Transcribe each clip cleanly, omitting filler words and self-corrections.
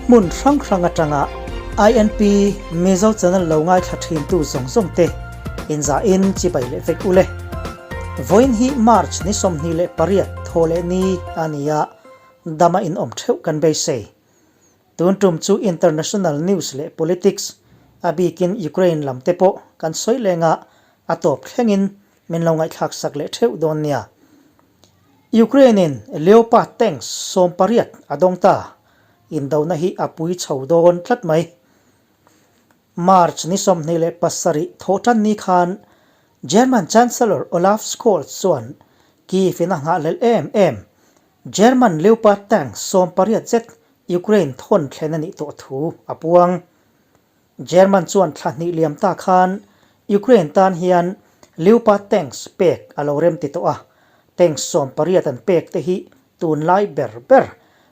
Hmun hrang hrang atanga INP Mizo channel lo ngaithla thintu zawng zawng te inzahin chibai leh vek ule. Vawiin hi March ni 28 thaw leh ni a ni a, dama inawm theuh kan beisei. Tun tum chu international news leh politics, a bikin Ukraine lam te pawh kan sawi leng a, a tawp thlengin min lo ngaihthlak sak leh theuh dawn nia. Ukraine in Leopard tanks 80 a dawng ta, indona hi a pui chho dawn tlat mai. March ni 27 thawhtan ni khan German Chancellor Olaf Scholz chuan Kyiv in a nghahhlelh em em German Leopard tank 80 zet Ukraine thawn thlen a nih tawh thu a puang. German chuan thla hnih liam ta khan Ukraine tan hian Leopard tanks pek a lo rem ti tawh a, tanks 80 an pek te hi tunlai ber ber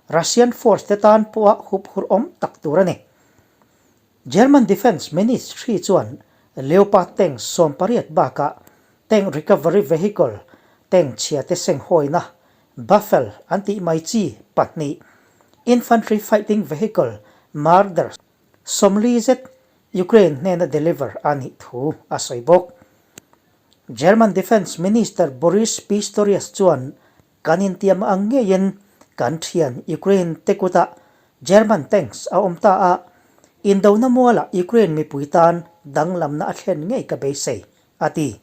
Russian force te tan pawha huphurh awm tak tur a ni. German Defence Ministry chuan Leopard tank 80 bakah tank recovery vehicle, tank chhia te senghawina, Buffel an tih mai chi pahnih, infantry fighting vehicle Marder 40 zet Ukraine hnena deliver a nih thu a sawi bawk. German Defence Minister Boris Pistorius chuan kan intiam ang ngeiin kan thian Ukraine te kutah German tanks a awm ta a, indona mualah Ukraine mipui tan danglamna a thlen ngei ka beisei, a ti.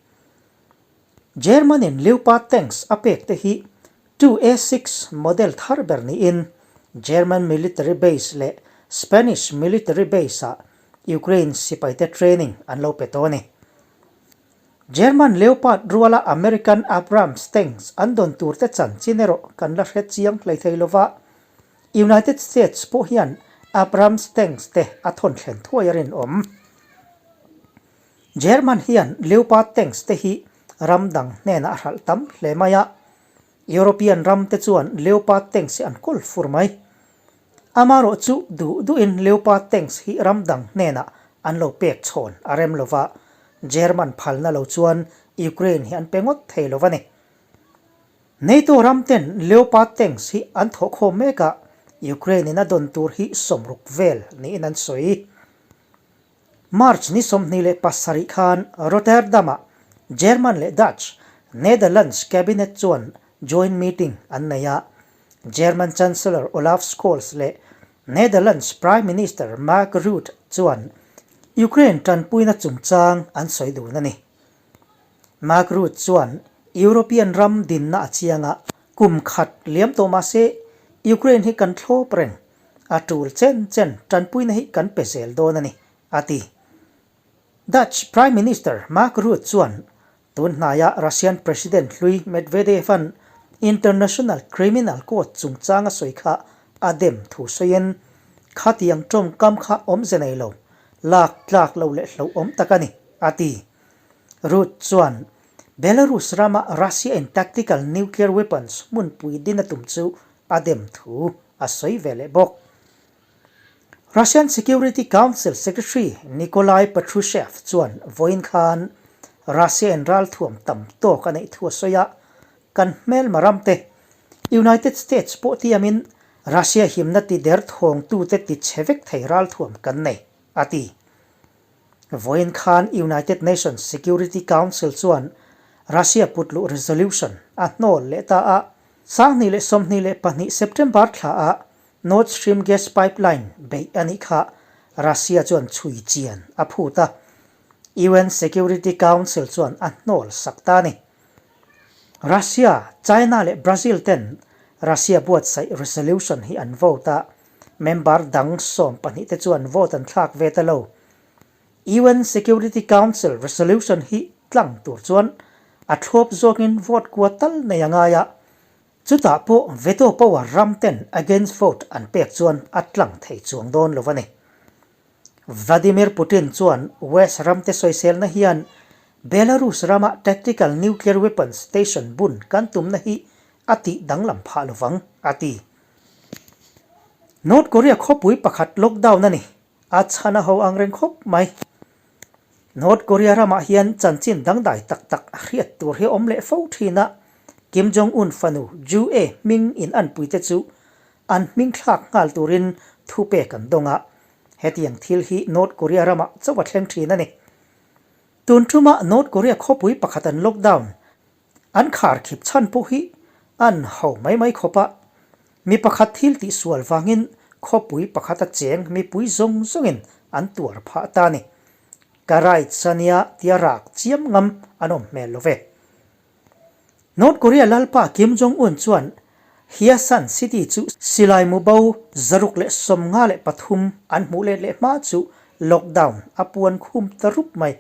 German in Leopard tanks a pek te hi 2A6 model thar ber niin German military base leh Spanish military base ah Ukraine sipaite training an lo pe tawh a ni. German Leopard ruala American Abrams tanks an dawn tur te chanchin erawh kan la hre chiang hlei thei lova, United States pawh hian Abrams tanks te a thawn thlen thuai a rinawm. German hian Leopard tanks te hi ram dang hnenah a hralh tam hle mai a, European ram te chuan Leopard tanks hi an kawl fur mai. Amarawh chu duh duhin Leopard tanks hi ram dang hnenah an lo pek chhawn a rem lova, German phalna lo chuan Ukraine hi an pe ngawt thei lo a ni. NATO ram ten Leopard tanks hi an thawhkhawm mek a, Ukraine in a dawn tur hi 60 vel niin an sawi. March ni 27 khan Rotterdam-ah German leh Dutch, Netherlands cabinet chuan joint meeting an nei a, German Chancellor Olaf Scholz leh Netherlands Prime Minister Mark Rutte chuan Ukraine tanpuina chungchang an sawi dun a ni. Mark Rutte chuan European ram dinna a chiang a, kum khat liam tawh mah se Ukraine hi kan thlawp reng, a tul chen chen tanpuina hi kan pe zel dawn a ni, a ti. Dutch Prime Minister Mark Rutte chuan tun hnaia Russian President hlui Medvedev-a'n International Criminal Court chungchang a sawi kha a dem thu sawiin, Khatiang tawngkam kha awmze nei lo, lak tlak lo leh hlauhawm tak a ni, a ti. Rutte chuan Belarus rama Russia-in tactical nuclear weapons hmunpui din a tum chu a dem thu a sawi ve leh bawk. Russian Security Council Secretary Nikolai Patrushev chuan vawiin khan Russia in ralthuam tam tawk a neih thu a sawi a, kan hmelma ram te, United States pawh tiamin Russia himna ti der thawngtute ti chhe vek thei ralthuam kan nei, a ti. Vawiin khan United Nations Security Council chuan Russia putluh resolution a hnawl leh ta a, 2022 September thla ah Nord Stream gas pipeline beih a nih kha Russia chuan chhui chian a phut a, UN Security Council chuan a hnawl sak ta a ni. Russia, China leh Brazil ten Russia buatsaih resolution hi an vote a, member dang 12 te chuan vote an thlak ve ta lo. UN Security Council resolution hi tlang tur chuan a thlawp zawngin vote kua tal nei a ngai a, Chutah pawh veto power ram ten against vote an pek chuan a tlang thei chuang dawn lo a ni. Vladimir Putin chuan West ram te sawiselna hian Belarus rama tactical nuclear weapons station bun kan tumna hi a tih danglam phah lovang, a ti. North Korea khawpui pakhat lockdown a ni. A chhan a ho ang reng khawp mai. North Korea ramah hian chanchin dangdai tak tak a hriat tur hi a awm leh fo thin a, Kim Jong Un fanu Ju-ae hming in anpui te chu an hming thlak nghal turin thupek an dawng a. Hetiang thil hi North Korea ramah chauh a thleng thin a ni. Tun ṭuma North Korea khawpui pakhat an lockdown an khar khip chhan pawh hi an ho mai mai khawp a. Mi pakhat thil tihsual vangin khawpui pakhata cheng mipui zawng zawngin an tuar phah ta a ni. Ka rights a nia tia rak chiam ngam an awm hmel lo ve. North Korea lalpa Kim Jong Un chuan Hyesan City chu silai mu bo 153 an hmuh let leh hma chu lockdown a puan khum ta rup mai.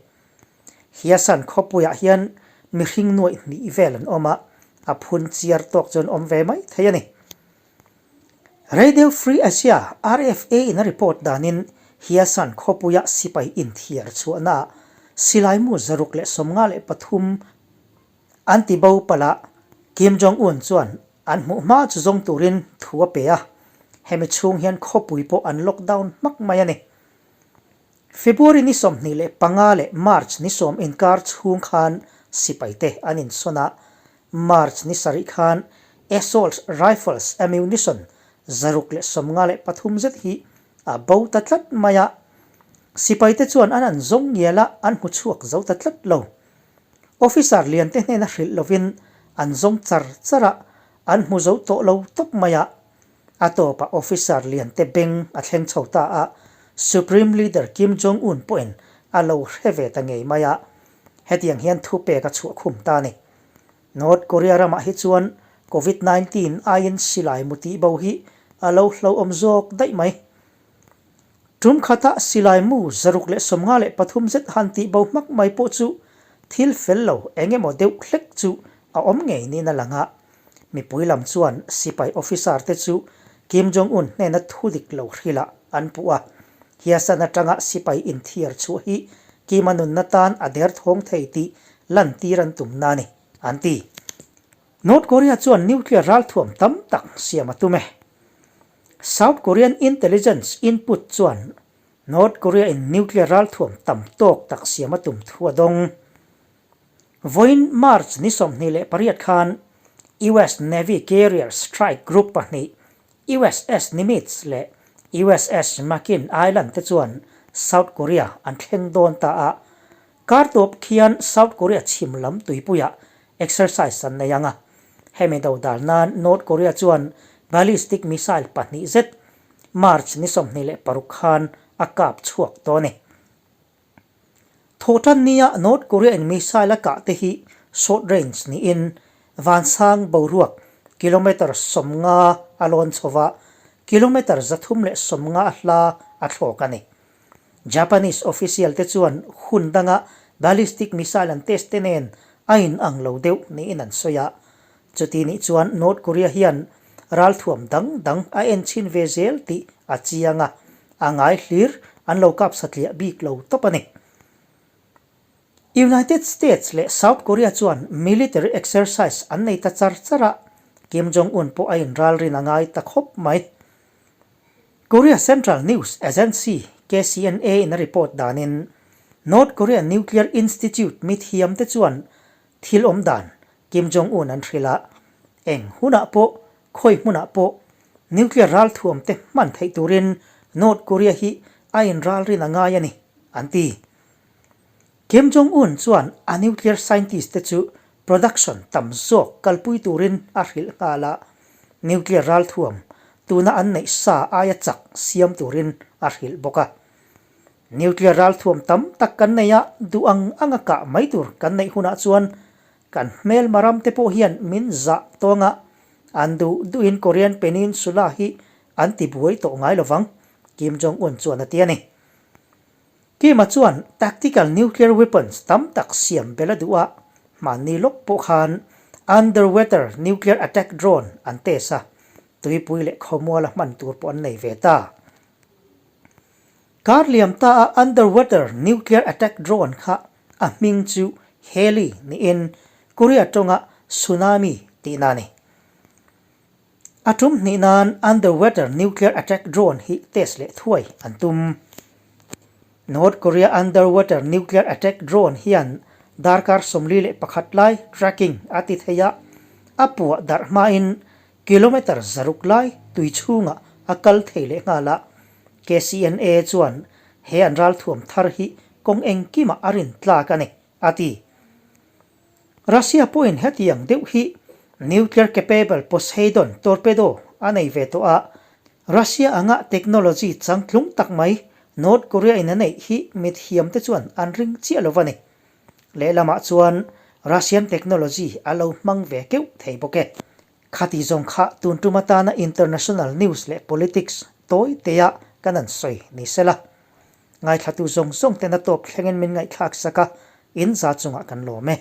Hyesan khawpuiah hian mihring nuaih hnih vel an awm a, a phun chiar tawk chu an awm ve mai thei a ni. Radio Free Asia, RFA, in a report danin Hyesan khawpuia sipai inthiar chhuahnaah silaimu 153 an ti bo palh a, Kim Jong-un chuan an hmuh hma chu zawng turin thu a pe a, hemi chhung hian khawpui pawh an lockdown hmak mai a ni. February ni 25 leh March ni 10 inkar chhung khan sipaite an insawn a, March ni sarih khan Assault Rifles Ammunition 153 zet hi a bo ta tlat mai a, sipaite chuan an an zawng ngial a, an hmu chhuak zo ta tlat lo. Officer liante hnena hrilh lovin an zawng char char a, an hmu zo tawh lo tawp mai a. A tawpah officer liante beng a thleng chho ta a, Supreme Leader Kim Jong Un pawhin a lo hre ve ta ngei mai a, hetiang hian thupek a chhuah khum ta a ni. North Korea ramah hi chuan Covid 19 aiin silai mu tih bo hi a lo hlauhawm zawk daih mai. Tum khata silai mu 153 zet han tih bo hmak mai pawh chu thil fel lo eng emaw deuh hlek chu a awm ngei niin a lang a. Mipui lam chuan sipai officer te chu Kim Jong Un hnena thu dik lo hrilah an puh a. Hiasan atanga sipai inthiar chhuah hi Kim-a nunna tan a derthawng thei tih lantir an tumna a ni, an ti. North Korea chuan nuclear ralthuam tam tak siam a tum e. South Korean intelligence input chuan North Korea in nuclear ralthuam tam tawk tak siam a tum thu a dawng. Vawiin March ni 28 khan US Navy Carrier Strike Group pahnih USS Nimitz leh USS Makin Island te chuan South Korea an thleng dawn ta a, kar tawp khian South Korea chhim lam tuipuiah exercise an nei ang a. Hemi do dal nan North Korea chuan ballistic missile pahnih zet March ni 26 khan a kap chhuak tawh a ni. Thawhtan nia North Korea in missile a kah te hi short range niin vansang boruak kilometre 50 a lawn chho va, kilometre 350 a hla a thlawk a ni. Japanese official te chuan hun danga ballistic missile an test te nen a inang lo deuh niin an sawi a. Chuti nih chuan North Korea hian ralthuam dang dang a en chhin ve zel tih a chiang a, a ngai hlir an lo kap satliah bik lo tawp a ni. United States leh South Korea chuan military exercise an nei ta char char a, Kim Jong Un pawh a inralrin a ngai ta khawp mai. Korea Central News Agency, KCNA, in a report danin North Korea Nuclear Institute mithiamte chuan Thil awm dan Kim Jong Un an hrilh a, eng hunah pawh, khawi hmunah pawh nuclear ralthuam te hman theih turin North Korea hi a inralrin a ngai a ni, an ti. Kim Jong Un chuan a nuclear scientist te chu production tam zawk kalpui turin a hrilh nghal a, nuclear ralthuam tuna an neih sa aia chak siam turin a hrilh bawk a. Nuclear ralthuam tam tak kan nei a, duh ang anga kah mai tur kan neih hunah chuan kan hmelma ram te pawh hian min zah tawng a, an duh duhin Korean Peninsula hi an ti buai tawh ngai lovang, Kim Jong-un chuan a ti a ni. Kim-a chuan tactical nuclear weapons tam tak siam belh a duh a, hmanni lawk pawh khan underwater nuclear attack drone an test a, tuipui leh khawmuala hman tur pawh an nei ve ta. Kar liam ta a underwater nuclear attack drone kha a hming chu Heli niin Korea tawnga tsunami tihna a ni. A tum hnih nan underwater nuclear attack drone hi test leh thuai an tum. North Korea underwater nuclear attack drone hian darkar 41 lai tracking a ti thei a, a puah darh hmain kilometre 600 lai tui chhungah a kal thei leh nghal a. KCNA chuan he an ralthuam thar hi kawng engkimah a rin tlak a ni, a ti. Russia pawhin hetiang deuh hi nuclear capable Poseidon torpedo a nei ve tawh a, Russia anga technology changtlung tak mai North Korea in a neih hi mithiamte chuan an ring chiah lo va ni. Lehlamah chuan Russian technology a lo hmang ve keuh thei bawk e. Khati zawng kha tun tum atana international news leh politics tawi teia kan an sawi ni sela. Ngaithlatu zawng zawng ten a tawp thlengin min ngaihthlak sak a, in za chungah kan lawm e.